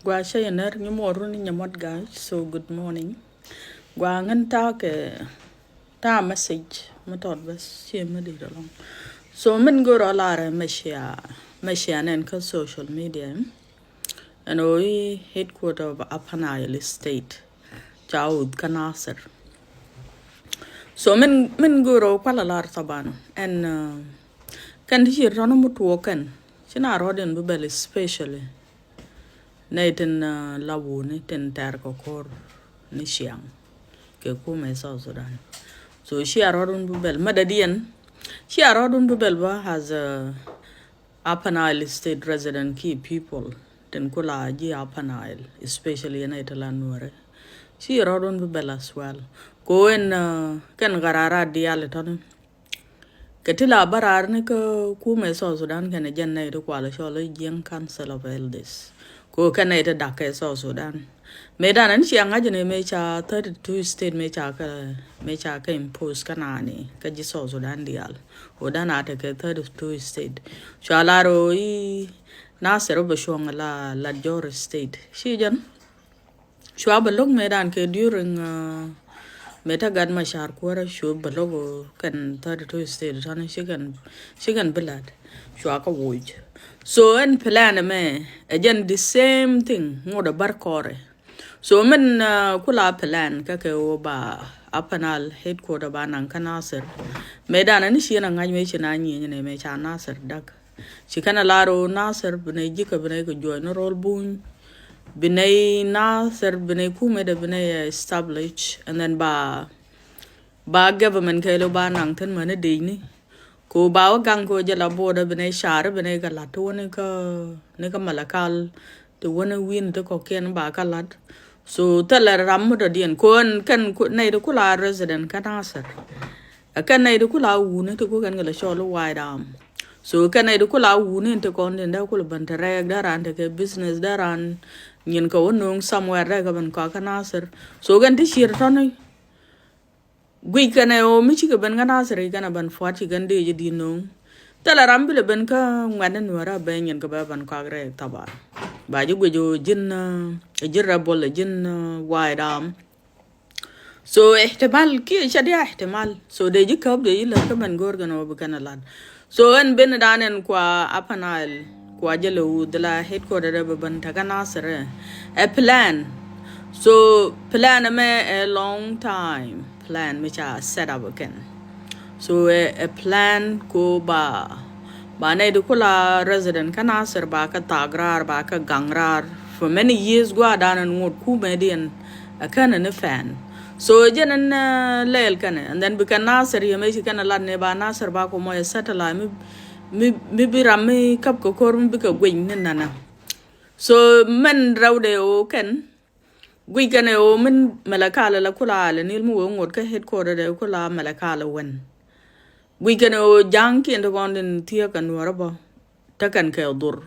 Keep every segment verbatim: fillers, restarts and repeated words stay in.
Gua cä yɛ nɛr nyi muɔr run ni nyɛ mɔt, guys. So good morning. Gua ŋän ta̱a̱ kɛ ta̱a̱ message mi tɔt bäth, ciɛ mi dit ɛlɔ̱ŋ. So min go̱o̱r ɔ lar ɛ mɛ cia mɛ cia nɛn kä social media. Ɛn ɣöö i̱ headquarter of Upper Nile State ca wuth kä Nasir. So min min go̱o̱r ɔ kual ɛ lar thaban ɛn kɛn ti ci rɔn mi tuɔɔk kɛn ci na rɔɔd in bi bɛl, especially nɛy tin la wuni tin tɛr kɛ ko̱r ni ciaŋ kɛ kumɛ South Sudan. So cia rɔɔdun bi bɛl mädädiɛn, cia rɔɔdun bi bɛl bä as a Upper Nile State resident key people tin kula ji̱ Upper Nile, especially nɛy ti la Nuäri. Cia rɔɔdun bi bɛl as well. Ko ɛn kɛn ɣarara diaal tɔni kɛ ti la bä raar ni kä kumɛ South Sudan kɛnɛ jɛn nɛy ti kual cɔl i̱ Jiɛŋ Council of Elders. Ko kɛn nɛy ti da̱k kɛ South Sudan. Mëë dan ɛn cia ŋa̱c ni mëë ca thirty two state mëë ca kɛ mëë ca kɛ impose kä nani kä ji̱ South Sudan diaal. Ɣöö dan a tekɛ thirty two state. Cua lar ɣöö i̱ Nasir bɛ cuɔ̱ŋ la la Jɔr state. Ci jɛn cua bɛ lo̱k mëë dan kɛ during mëë ta gat ma car kuäärä, cua bɛ lo̱k kɛn thirty two state tɔn ci kɛn ci kɛn bi lat cua kä woc. So ɛn plan mɛ ɛ jɛn the same thing ŋot ɛ bär kɔrɛ. So min kula plan kä kɛ wä ba Upper Nile headquarter ba naŋ kä Nasir. Mëë dan ɛn ci ɛn a ŋa̱c mëë ci na nyieny ni mëë ca Nasir dak. Ci kɛn a lar ɣöö Nasir bi nɛy ji̱ kɛ bi nɛy kɛ juɔc ni rol buny. Bi nɛy Nasir bi nɛy kumɛ dɛ bi nɛy establish, and then ba ba government kɛɛl ɣöö ba naŋ thin mäni dec ni. Ko ba wä gaŋ ko jɛ la border bi nɛy car bi nɛy kɛ lat ti wä ni kä ni kä Malakal ti wä ni wi̱n ti kɔkiɛn ba kä lat. So thilɛ ram mi dɔ̱diɛn ko ɛn kɛn nɛy ti kula resident kä Nasir. Ɛ kɛn nɛy ti kula wuni ti ku kɛn kɛ lɛ cɔl i̱ White Army. So kɛn nɛy ti kula wuni ti kɔn tin dee kul ben te rɛɛk dee ran te kɛ business dee ran nyin kɛ wä no̱o̱ŋ somewhere dee kɛ ben kɔak kä Nasir. So kɛn ti cier tɔni guic kɛn ɛ ɣöö mi cikɛ ben kä Nasir kɛn ɛ ben pua̱t ci kɛn dee ji̱ di̱t no̱o̱ŋ. Thilɛ ram bi lɛ ben kä ŋuɛ̈tni Nuäärä bɛ nyin kɛ bɛ ben kɔak rɛɛk thabar. Ba ji̱ guic ɣöö ji̱n ji̱n rebel ji̱n White Army. So ihtimal kiɛ ca diaal ihtimal. So dee ji̱ käp dee ji̱ lät kä mɛn go̱o̱r kɛn ɣöö bi kɛn a lat. So ɛn ben dan ɛn kua Upper Nile kua jɛ lɛ wuth la headquarter dee bi ben takä Nasir ɛ plan. So plan ɛmɛ ɛ long time plan mi ca set up kɛn. So ɛ plan ko ba ba nɛy ti kula resident kä Nasir ba kä thak raar ba kä gaŋ raar for many years gua̱a̱ dan ɛn ŋot kumɛ diɛn. Ɛ kɛn ni fan. So jɛn ɛn lɛɛl kɛn and then bi kɛn Nasir yɛ mɛ ci kɛn lat ni ba Nasir ba kumɔ yɛ satellite mi mi mi bi ram mi käp kɛ ko̱r mi bi kɛ guiny ni nana. So mɛn rɛwdɛ ɣöö kɛn guic kɛn ɛ ɣöö min Malakal la kula alɛ nil mi wee ŋot kä headquarter dɛ kula Malakal wɛn. Guic kɛn ɛ ɣöö ja̱ŋ kiɛn ti kɔn din thiee kɛ Nuäärä bä. Te kɛn kɛ dhur.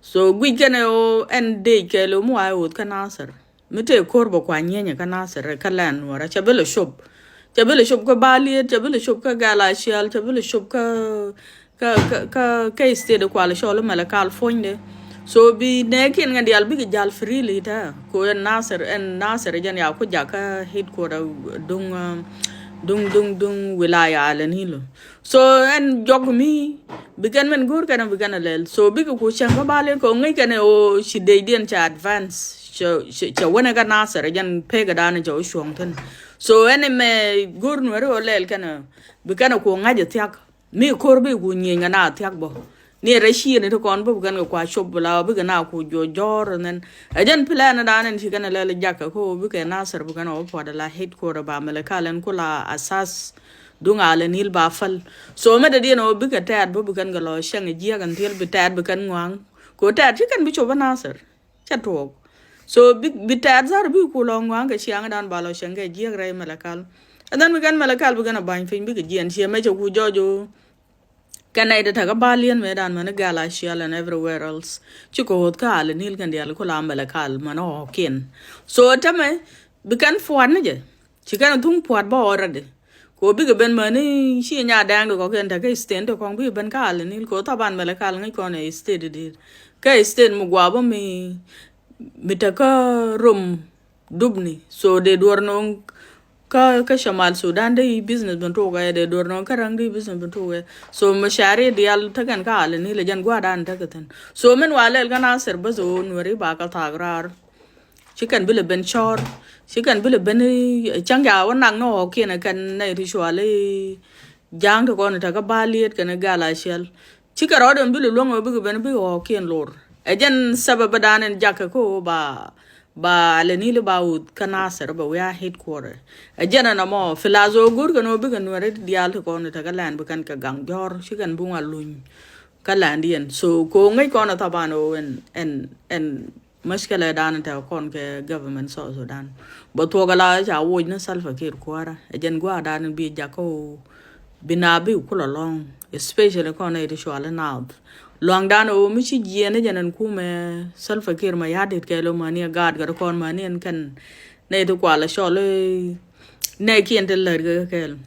So guic kɛn ɛ ɣöö ɛn dec kɛ lo̱ mi wa ɛ wuth kä Nasir. Mi tëë ko̱r bä kua nyieny kä Nasir kä lɛn Nuäärä cɛ bi lɛ cop. Cɛ bi lɛ cop kä Baliet, cɛ bi lɛ cop kä Galacial, cɛ bi lɛ cop kä kä kä kä kä state kual cɔl Malakal puɔ̱nydɛ. So bi nɛɛkiɛn ŋa diaal bikɛ jal freely ta ko ɛn Nasir ɛn Nasir jɛn ya ku jak kä headquarter duŋ duŋ duŋ duŋ wilaya alɛ nilo. So ɛn jɔk mi bi kɛn mɛn go̱o̱r kɛn bi kɛn a lɛl. So bikɛ ku cäŋ kä Baliet kɛ ŋäc kɛn ɛ ɣöö ci dec diɛn ca advance cɛ cɛ wänɛ kä Nasir jɛn pekɛ dan cɛ wä cuɔ̱ŋ thin. So ɛn mɛ go̱o̱r Nuäärä ɣöö lɛl kɛn bi kɛn ɛ ku ŋa̱c ɛ thiak. Mi ko̱r bi ku nyieny kɛ na thiak bä. Ni rɛ ciëni ti kɔn bä bi kɛn kɛ kua cop bi la bikɛ na ku juɔc jɔ̱ɔ̱r nɛn. Ɛ jɛn plan dan ɛn ci kɛn ɛ lɛl jakä ko bikɛ Nasir bi kɛn ɛ wä puɔt ala headquarter ba Malakal ɛn kula asas duŋ alɛ nil ba päl. So mɛ dee diɛn ɛ wä bikɛ tɛɛt bä bi kɛn kɛ lɔ cäŋ jiɛk ɛn thiel bi tɛɛt bi kɛn ŋua̱a̱ŋ. Ko tɛɛt ci kɛn bi cop ɛ Nasir. Cɛ tuɔɔk. So bi bi tɛɛt dhar bi ku lɔ ŋua̱a̱ŋ kɛ ciaŋdan ba lɔ cɛŋ kɛ jiɛk rɛy Malakal. And then bi kɛn Malakal bi kɛn a ba̱ny piny bikɛ jiɛn ciɛ mɛ cɛ ku jɔɔc o. Kɛn nɛy dee täkä Baliet mëëdan mäni Galacial and everywhere else. Ci kɛ ɣöth kä alɛ nil kɛn diaal ku la Malakal mäni ɣɔ̱kiɛn. So tämɛ bi kɛn pua̱t ni jɛ. Ci kɛn thuŋ pua̱t bä already. Ko bikɛ ben mäni ci nya dɛŋ di kɔ̱kiɛn te kä state ti kɔŋ bikɛ ben kä alɛ nil ko thaban Malakal ŋäc kɔn ɛ state dit. Kä state mi gua̱a̱ bä mi mi te kä rom dupni. So dee duɔr nɔŋ kä, kä Shamal Sudan dee business bin tukɛ, dee duɔr nɔŋ kä Raŋ dee business bin tukɛ. So mashari dial tekɛn kä Al Nil, jɛn gua̱a̱r dan tekɛ thin. So min wa lɛl kä Nasir bäth ɣöö Nuɛri ba kä thaak raar. Ci kɛn bi lɛ ben cɔr, ci kɛn bi lɛ ben, eh, cäŋ ca wä nak ni ɣɔɔkiɛn kɛn nɛy ti cual i̱ ja̱a̱ŋ ti kɔn i̱ te kä Baliet kɛn i̱ Gal Aciɛl. Ci kɛ rɔɔdɛ bi lɛ luäŋ ɣöö bikɛ ben bikɛ ɣɔɔkiɛn lor. Ɛ jɛn sabab dan in jakä kä ɣöö ba, ba Al Nil ba wuth kä Nasir ba wiaa headquarter. Ɛ jɛn ɛn ɛmɔ, plus ɣöö go̱rkɛn ɣöö bikɛ Nuɛri diaal ti kɔn i̱ te kä lɛn bi kɛn kɛ gaŋ jɔ̱ɔ̱r, ci kɛn bi ŋuan luny kä lɛndiɛn. So kɛ ɣöö ŋäc kɔn ɛ thaban ɣöö ɛn, ɛn, ɛn mushkila dan tɛ kɔn kɛ government South Sudan. Bä thuɔk ala ca woc ni Salva Kiir kuäärä. Ɛ jɛn gua̱a̱r dan bi jakä ɣöö bi na bi kulɛ lɔŋ, especially kɔn nɛy ti cual i̱ North. Luaŋ dan ɣöö mi ci jiɛn i̱ jɛn ɛn kumɛ Salva Kiir Mayardit kɛɛl ɣöö mäni ɛ gaat kɛ ti kɔn mäni ɛn kɛn nɛy ti kual ɛ cɔl i̱ nɛy kiɛn ti lät kɛ kɛɛl.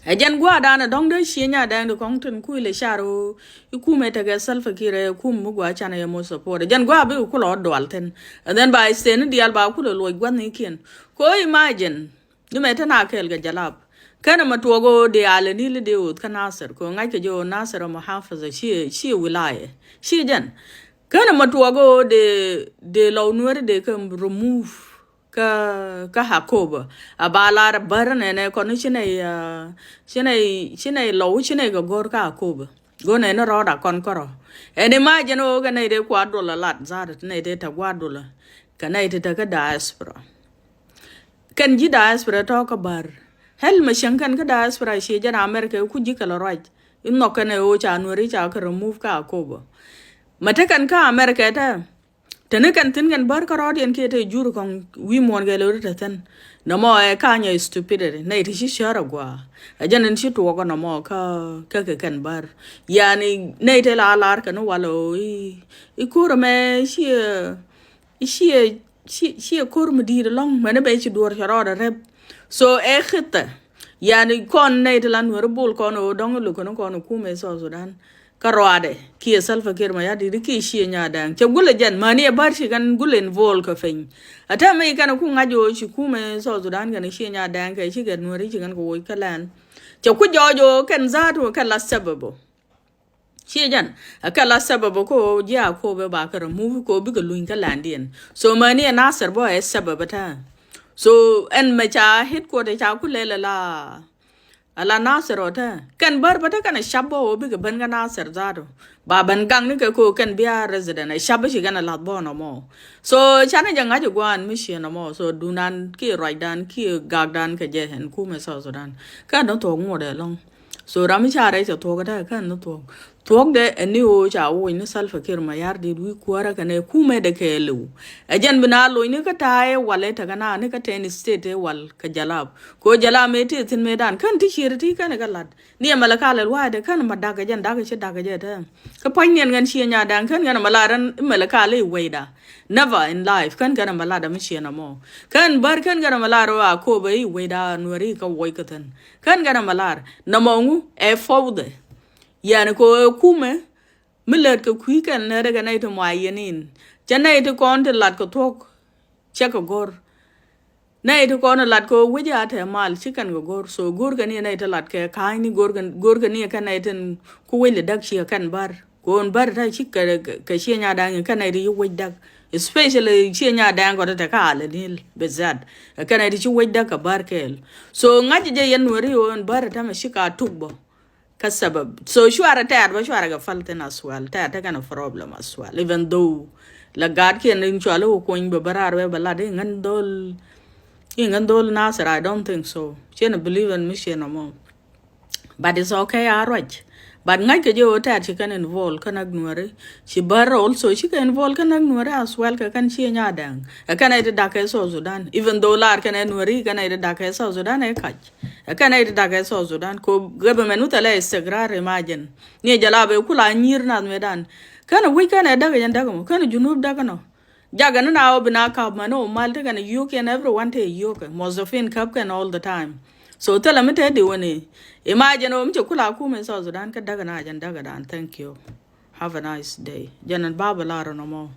Ɛ jɛn gua̱a̱r dan ɛ dɔ̱ŋ dee cie nya dɛŋ di kɔŋ tin kui̱ lɛ car ɣöö i̱ kumɛ tekɛ Salva Kiir ɛ kum mi gua̱a̱r can ɛ yɛ mo support. Ɛ jɛn gua̱a̱r bikɛ kulɛ ɣɔt dual thin. And then ba ɛ seni diaal ba kulɛ luɔc gua̱thnikiɛn. Ko imagine ni mɛ te na kɛɛl kɛ Jalap. Kɛn ɛmɛ tuɔɔk ɣöö dee Al Nil dee ɣööth kä Nasir. Ko ŋa̱ckɛ jɛ ɣöö Nasir ɛ muhafaza, ci, ci wilaya. Ci jɛn. Kɛn ɛmɛ tuɔɔk ɣöö dee, dee lɔw Nuɛri dee kɛ remove kä, kä Akobo. A ba lar bär nɛnɛ kɔn ci nɛy, ah, ci nɛy, ci nɛy lɔw ci nɛy kɛ go̱r kä Akobo. Go̱r nɛy ni rɔɔd a kɔn kärɔ. Ɛn imagine ɣöö kɛ nɛy dee kua dollar lat zat, nɛy dee te kua dollar. Kɛ nɛy te te kä diaspora. Kɛn ji̱ diaspora tɔ̱ kä bär. Hɛl mɛ cieŋ kɛn kä diaspora cie jɛn America ku ji̱ kɛ lɔ ruac. Inhɔk kɛn ɛ ɣöö ca Nuɛri ca kɛ remove kä Akobo. Mɛ te kɛn kä America te. Teni kɛn thi̱n kɛn bär kärɔɔdiɛn kiɛ te jur kɔŋ wi̱i̱ muɔ̱ɔ̱n kɛ lo̱ri te thi̱n. Nɔmɔ ɛ kanyɛ stupidity. Nɛy ti ci cär agua. Ɛ jɛn in ci tuɔɔk nɔmɔ kä, kä kɛ kɛn bär. Yani nɛy te la lar kɛn wal ɣöö i̱, i̱ ko̱r ɛmɛ ciɛ, i̱ ciɛ, ciɛ, ciɛ ko̱r mi di̱i̱t ɛlɔ̱ŋ. Mɛn i̱ bɛ ci duɔ̱ɔ̱r cɛ rɔɔdɛ rɛp. So ɛ khitɛ. Yani kɔn nɛy ti la Nuɛri bol kɔn ɣöö dɔ̱ŋ i̱ lo̱k kɛn kɔn i̱ kumɛ South Sudan. Kä ruaadɛ kiɛ Salva Kiir Mayardit kiɛ Ciɛ Nyaadaŋ. Cɛ gulɛ jɛn mäni ɛ bär ci kɛn gulɛ involve kɛ piny. Ɛ täämɛ i̱ kɛn ku ŋa̱c ɣöö ci kumɛ South Sudan kɛn Ciɛ Nyaadaŋ kɛ ci kɛ Nuɛri ci kɛn kɛ woc kä lɛn. Cɛ ku jɔɔc ɣöö kɛn zaatu kɛ la sabab ɔ. Ciɛ jɛn ɛ kɛ la sabab ɔ kɛ ɣöö ji̱ Akobo ba kɛ remove kɛ ɣöö bikɛ luny kä lɛndiɛn. So mäni ɛ Nasir bä ɛ sabab ɛ täämɛ. So ɛn mɛ ca headquarter ca ku lɛl ɛ la Ala Nasir ɔ te kɛn bär bä te kɛn ɛ cap bä ɔ bikɛ ben kä Nasir zaatu. Ba ben gaŋ ni kɛ ko kɛn bia resident ɛ cap bä ci kɛn ɛ lath bä ɔ nɔmɔ. So canɛ jɛ ŋa̱c ɛ gua̱a̱n mi ciɛ nɔmɔ. So dunan kiɛ ruacdan kiɛ gakdan kɛ jɛ ɛn kumɛ South Sudan. Kɛn ni thuɔ̱k ŋuɔ̱t ɛ lɔ̱ŋ. So ram mi ca rɛy cɛ thuɔ̱k ɛ te kɛn ni thuɔ̱k. Thuɔ̱kdɛ ɛ ni ɣöö ca woc ni Salva Kiir Mayardit wi̱i̱ kuäärä kɛnɛ kumɛ dɛ kɛɛliw. Ɛ jɛn bi na loc ni kä ta̱a̱ ɛ wal ɛ tekɛ na ni kä ten state ɛ wal kɛ Jalap. Ko Jalap mëë tëë thi̱n mëëdan kän ti ciet ti kän ɛ kɛ la̱t. Ni ɛ Malakal ɛ lua̱a̱dɛ kän mɛ da̱k ɛ jɛn da̱k ɛ ci da̱k ɛ jɛ tɛ. Kä pua̱nyniɛn ŋän Ciɛ Nyaadaŋ kän ŋän ɛ mɛ la̱t ɛ Malakal ɛ wecda. Never in life kän kän ɛ mɛ la̱t ɛ mi ciɛ nɔmɔ. Kän bär kän kän ɛ mɛ la̱t ɛ Akobo ɛ wecda Nuɛri kä woc kä thi̱n. Kän kän ɛ mɛ la̱t nɔmɔ ŋu ɛ fowdɛ. Yani kɛ ɣöö kumɛ mi lät kɛ kui̱ kɛn lät kɛ nɛy ti muayiɛn in. Cɛ nɛy ti kɔn ti lat kɛ thuɔ̱k cɛ kɛ go̱r. Nɛy ti kɔn lat kɛ ɣöö wec a tɛ mal ci kɛn kɛ go̱r. So go̱r kɛn i̱ nɛy ti lat kɛ ka̱a̱cni go̱r kɛn, go̱r kɛn i̱ kɛn nɛy tin ku wec lɛ däk ciɛ kɛn bär. Kɛ ɣöö bär ta̱ ci kɛ, kɛ, kɛ Ciɛ Nyaadaŋ kɛn nɛy ti ci wec däk. Especially Ciɛ Nyaadaŋ kɔn ti te kä Al Nil bizat. Kɛn nɛy ti ci wec däk kɛ bär kɛɛl. So ŋa̱c jɛ yɛn Nuɛri ɣöö bär ta̱mɛ ci ka tuk bä. Kä sabab. So cuarɛ tɛɛr bä cuarɛ kɛ pal thin as well. Tɛɛr tekɛn a problem as well. Even though la gaat kiɛn in cuali wä kuny bä bä raar wɛ bä lat i̱ ŋän dhol, i̱ ŋän dhol Nasir, I don't think so. Ciɛn a believe in mi ciɛn a mɔ. But it's okay, a ruac. But ŋa̱c kɛ jɛ wä tɛɛr ci kɛn involve kɛn ak Nuɛri. Ci bär also ci kɛ involve kɛn ak Nuɛri as well kɛ kɛn Ciɛ Nyaadaŋ. Ɛ kɛn ɛ ti da̱k kɛ South Sudan. Even though lar kɛn ɛ Nuɛri kɛn ɛ ti da̱k kɛ South Sudan ɛ kac. Ɛ kɛn ɛ ti da̱k kɛ South Sudan ko government wä thɛlɛ istigrar, imagine. Ni ɛ Jalap ɛ kula nyir nath mëëdan. Kɛn ɛ wi̱c kɛn ɛ da̱k ɛ jɛn da̱k ɛmɔ kɛn ɛ Junub da̱k ɛnɔ. Jakɛ ni na wä bi na kap mɛn wä mal ti kɛn ɛ yio̱k kɛn everyone ti ɛ yio̱k kɛ mozofin kap kɛn all the time. So thilɛ mi te di wä ni. Imagine wä mi cɛ kula kumɛ South Sudan kä da̱k ɛnɔ a jɛn da̱k ɛdan. Thank you. Have a nice day. Jɛn ɛn baba lar ɛnɔ mɔ.